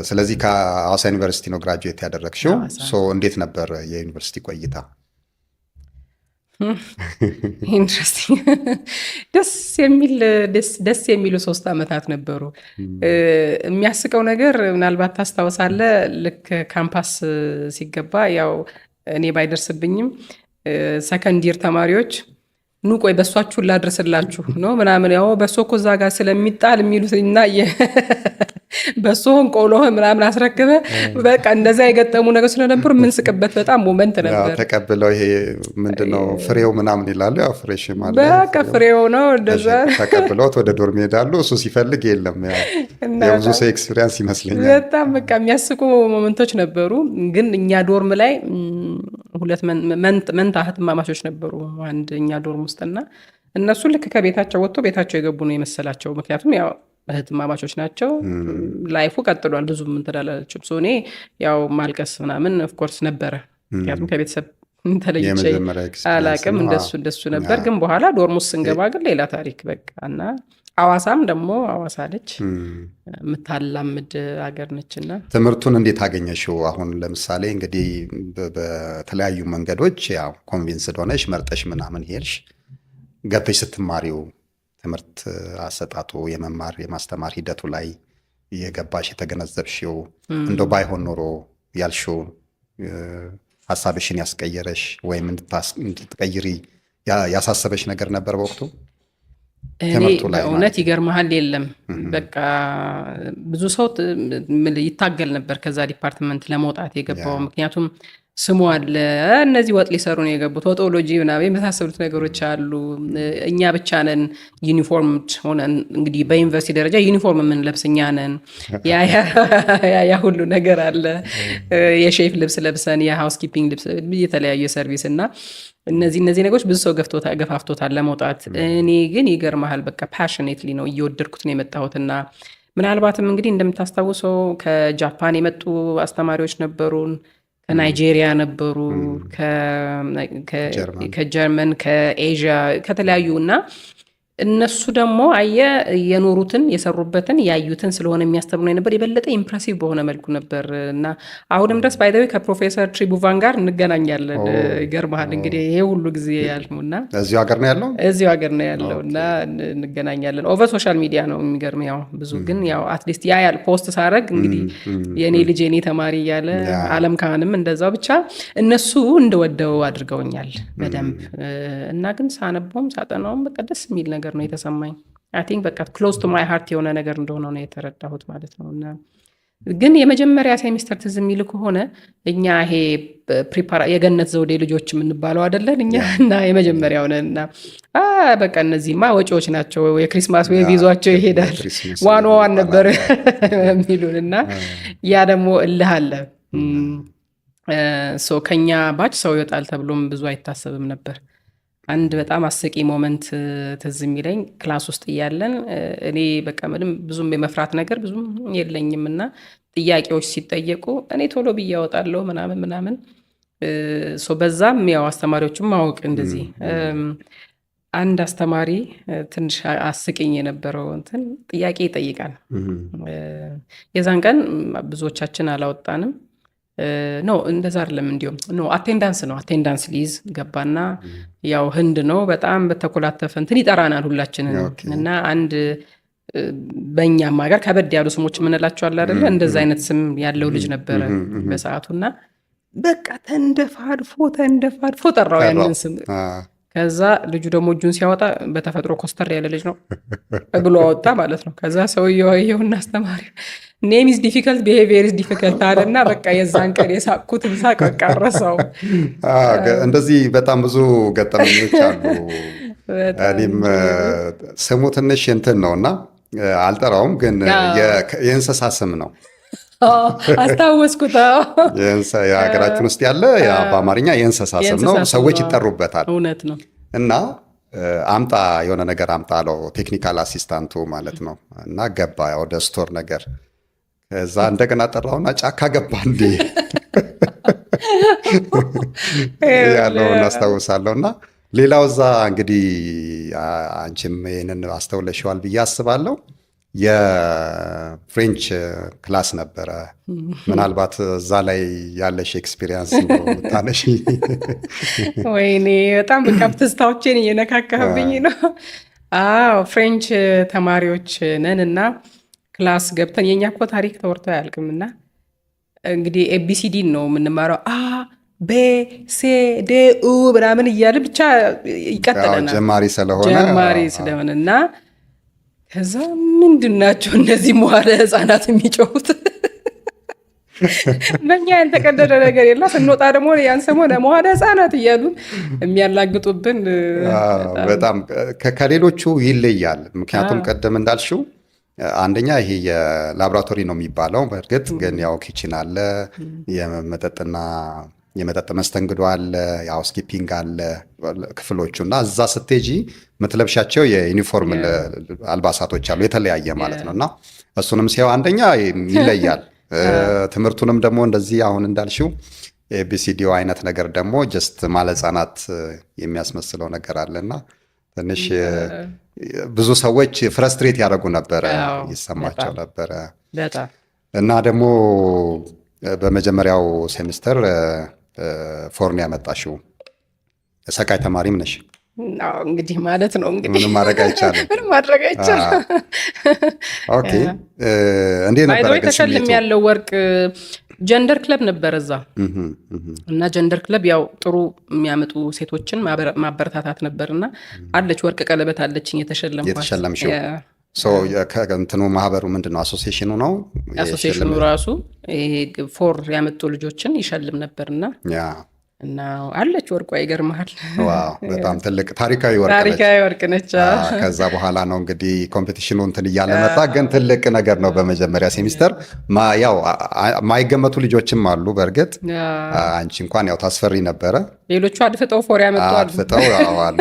ስለዚህ ከሐዋሳ ዩኒቨርሲቲ ነው graduate ያደረግሽው። ሐዋሳ። So እንዴት ነበር የዩኒቨርሲቲ ቆይታ? Interesting፣ ደስ የሚል ደስ የሚሉ 3 ዓመታት ነበሩ። የሚያስቀው ነገር ምናልባት ታስታውሳለህ፣ ልክ ካምፓስ ሲገባ ያው እኔ ባይደርስብኝም second year ተማሪዎች "ኑ ቆይ በሷችሁን ላድርስላችሁ ነው" ምናምን፣ ያው በሶ እኮ እዛ ጋር ስለሚጣል የሚሉት እና በሶህን ቆሎህን ምናምን አስረክበ በቃ እንደዛ የገጠሙ ነገር ስለነበሩ የምንስቅበት በጣም moment ነበር። ተቀብለው ይሄ ምንድነው ፍሬው ምናምን ይላሉ። ያው fresh ማለት በቃ ፍሬው ነው እንደዛ። ተቀብለውት ወደ dorm ይሄዳሉ። እሱ ሲፈልግ የለም። ያው የብዙ ሰው experience ይመስለኛል። በጣም በቃ የሚያስቁ moment ኦች ነበሩ። ግን እኛ dorm ላይ ሁለት መንታ እህትማማቾች ነበሩ አንድ እኛ dorm ውስጥና እነሱ ልክ ከቤታቸው ወጥቶ ቤታቸው የገቡ ነው የመሰላቸው። ምክንያቱም ያው እህትማማቾች ናቸው። Life ኡ ቀጥሏል። ብዙም እንትን አላለችም። So እኔ ያው ማልቀስ ምናምን of course ነበረ። ምክንያቱም ከቤተሰብ ተለይቼ አላቅም። እንደሱ እንደሱ ነበር። ግን በኋላ dorm ውስጥ ስንገባ ግን ሌላ ታሪክ በቃ። እና ሐዋሳም ደግሞ ሐዋሳ ነች፣ የምታላምድ ሀገር ነችና። ትምህርቱን እንዴት አገኘሽው? አሁን ለምሳሌ እንግዲህ በተለያዩ መንገዶች ያው convinced ሆነሽ መርጠሽ ምናምን ሄድሽ። ገብተሽ ስትማሪው ትምህርት አሰጣጡ፣ የመማር የማስተማር ሂደቱ ላይ የገባሽ የተገነዘብሽው፣ እንደው ባይሆን ኖሮ ያልሽው፣ ሀሳብሽን ያስቀየረሽ ወይም እንድትቀይሪ ያሳሰበሽ ነገር ነበር በወቅቱ? እኔ በእውነት ይገርመሃል፣ የለም። በቃ ብዙ ሰው ይታገል ነበር ከዛ department ለመውጣት የገባው። ምክንያቱም ስሙ አለ፣ እነዚህ ወጥ ሊሰሩ ነው የገቡት፣ ወጦሎጂ ምናምን የመሳሰሉት ነገሮች አሉ። እኛ ብቻ ነን ዩኒፎርም ሆነን፣ እንግዲህ በዩኒቨርሲቲ ደረጃ ዩኒፎርም የምንለብስ እኛ ነን። ያ ሁሉ ነገር አለ። የሼፍ ልብስ ለብሰን፣ የ housekeeping ልብስ፣ የተለያዩ የ service እና እነዚህ እነዚህ ነገሮች ብዙ ሰው ገፋፍቶታል ለመውጣት። እኔ ግን ይገርመሃል፣ በቃ passionately ነው እየወደድኩት ነው የመጣሁትና ምናልባትም እንግዲህ እንደምታስታውሰው ከጃፓን የመጡ አስተማሪዎች ነበሩን፣ ከናይጄሪያ ነበሩ፣ ከጀርመን፣ ከኤዥያ፣ ከተለያዩ። እና እነሱ ደግሞ አየ የኖሩትን፣ የሰሩበትን፣ ያዩትን ስለሆነ የሚያስተምሩ የነበር የበለጠ impressive በሆነ መልኩ ነበር። እና አሁንም ድረስ by the way ከፕሮፌሰር ትሪቡቫን ጋር እንገናኛለን። ይገርመሃል እንግዲህ ይሄ ሁሉ ጊዜ ያልሙና እዚሁ ሀገር ነው ያለው። እዚሁ ሀገር ነው ያለው እና እንገናኛለን። Over social media ነው የሚገርም። ያው ብዙ ግን ያው at least ያ ያል post ሳረግ እንግዲህ የእኔ ልጅ፣ የኔ ተማሪ እያለ፣ አለም ካህንም እንደዛው። ብቻ እነሱ እንደወደው አድርገውኛል በደንብ። እና ግን ሳነበውም ሳጠናውም በቃ ደስ የሚል ነገር ነው የተሰማኝ። I think በቃ close to my heart የሆነ ነገር እንደሆነ ነው የተረዳሁት ማለት ነው። እና ግን የመጀመሪያ ሴሚስተር ትዝ የሚል ከሆነ እኛ ይሄ የገነት ዘውዴ ልጆች የምንባለው አደለን እኛ እና የመጀመሪያው ነን እና በቃ እነዚህማ ወጪዎች ናቸው፣ የ Christmas wave ይዟቸው ይሄዳል፣ 101 ነበር የሚሉን። እና ያ ደግሞ እልህ አለ። ከኛ batch ሰው ይወጣል ተብሎም ብዙ አይታሰብም ነበር። አንድ በጣም አስቂኝ moment ትዝ የሚለኝ class ውስጥ እያለን እኔ በቃ ምንም ብዙም የመፍራት ነገር ብዙም የለኝም እና ጥያቄዎች ሲጠየቁ እኔ ቶሎ ብዬ አወጣለሁ ምናምን ምናምን። በዛም ያው አስተማሪዎቹም ማወቅ እንደዚህ አንድ አስተማሪ ትንሽ አስቂኝ የነበረው እንትን ጥያቄ ይጠይቃል። የዛን ቀን ብዙዎቻችን አላወጣንም። No፣ እንደዛ አይደለም። እንዲሁም no፣ attendance ነው። Attendance ሊይዝ ገባና ያው ህንድ ነው፣ በጣም በተኮላተፈ እንትን ይጠራናል ሁላችንን። እና አንድ በእኛም ሀገር ከበድ ያሉ ስሞች የምንላቸው አለ አይደለ? እንደዛ አይነት ስም ያለው ልጅ ነበረ በሰዓቱና በቃ ተንደፋድፎ ተንደፋድፎ ጠራው ያንን ስም። ከዛ ልጁ ደግሞ እጁን ሲያወጣ በተፈጥሮ ኮስተር ያለ ልጅ ነው ብሎ አወጣ ማለት ነው። ከዛ ሰውየው አየውና አስተማሪ "Name is difficult, behavior is difficult" አለና በቃ የዛን ቀን የሳቅኩትን ሳቅ በቃ ረሳው። እንደዚህ በጣም ብዙ ገጠመኞች አሉ። እኔም ስሙ ትንሽ እንትን ነው እና አልጠራውም፣ ግን የእንስሳ ስም ነው። አስታወስኩት። የሀገራችን ውስጥ ያለ በአማርኛ የእንስሳ ስም ነው። ሰዎች ይጠሩበታል። እውነት ነው። እና አምጣ፣ የሆነ ነገር አምጣ አለው፣ technical assistant ኡ ማለት ነው። እና ገባ ወደ store ነገር። ከዛ እንደገና ጠራውና "ጫካ ገባ እንዴ?" ያለው እናስታውሳለሁ። እና ሌላው እዛ እንግዲህ አንቺም ይህንን አስተውለሽዋል ብዬ አስባለሁ። የ French class ነበረ። ምናልባት እዛ ላይ ያለሽ experience ታነሺ። ወይኔ፣ በጣም በቃ ትዝታዎቼን እየነካካህብኝ ነው። አዎ፣ French ተማሪዎች ነን እና class ገብተን የእኛ እኮ ታሪክ ተወርቶ አያልቅም። እና እንግዲህ ABCD ን ነው የምንማረው፣ A B C D ኡ ምናምን እያለ ብቻ ይቀጥለናል። ጀማሪ ስለሆነ። ጀማሪ ስለሆነ። እና ከዛ ምንድን ናቸው እነዚህ መዋለ ህፃናት የሚጮሁት? በእኛ ያልተቀደደ ነገር የለ። ስንወጣ ደግሞ ያን ሰሞን መዋለ ህፃናት እያሉ የሚያላግጡብን። በጣም ከሌሎቹ ይለያል። ምክንያቱም ቀደም እንዳልሽው አንደኛ ይሄ የላቦራቶሪ ነው የሚባለው። በእርግጥ ግን ያው kitchen አለ፣ የመጠጥና የመጠጥ መስተንግዶ አለ፣ የ housekeeping አለ ክፍሎቹ። እና እዛ ስትሄጂ የምትለብሻቸው የዩኒፎርም አልባሳቶች አሉ፣ የተለያየ ማለት ነው። እና እሱንም ሲያው አንደኛ ይለያል። ትምህርቱንም ደግሞ እንደዚህ አሁን እንዳልሽው ABCD ው አይነት ነገር ደግሞ just መዋለ ህጻናት የሚያስመስለው ነገር አለና ትንሽ ብዙ ሰዎች frustrate ያደረጉ ነበረ፣ ይሰማቸው ነበረ። እና ደግሞ በመጀመሪያው semester 4 ነው ያመጣሽው። ሰቃይ ተማሪም ነሽ። እንግዲህ ማለት ነው እንግዲህ። ምንም ማድረግ አይቻልም። ምንም ማድረግ አይቻልም። Okay፣ እንዴት ነበረ ግን ተሸልም ስሜቱ? ያለው ወርቅ gender club ነበር እዛ እና gender club ያው ጥሩ የሚያመጡ ሴቶችን ማበረታታት ነበር እና አለች፣ ወርቅ ቀለበት አለችኝ የተሸለምኳት። የተሸለምሽው? So እንትኑ ማህበሩ ምንድን ነው? Association ኑ ነው? Association ኑ ራሱ ይሄ 4 ያመጡ ልጆችን ይሸልም ነበርና እና አለች ወርቋ፣ ይገርመሃል። Wow፣ በጣም ትልቅ ታሪካዊ ወርቅ ነች። ታሪካዊ ወርቅ ነች። ከዛ በኋላ ነው እንግዲህ competition ኑ እንትን እያለ መጣ። ግን ትልቅ ነገር ነው። በመጀመሪያ ሴሚስተር ያው ማይገመቱ ልጆችም አሉ። በእርግጥ አንቺ እንኳን ያው ታስፈሪ ነበረ። ሌሎቹ አድፍጠው 4 ያመጡ አሉ። አድፍጠው አሉ።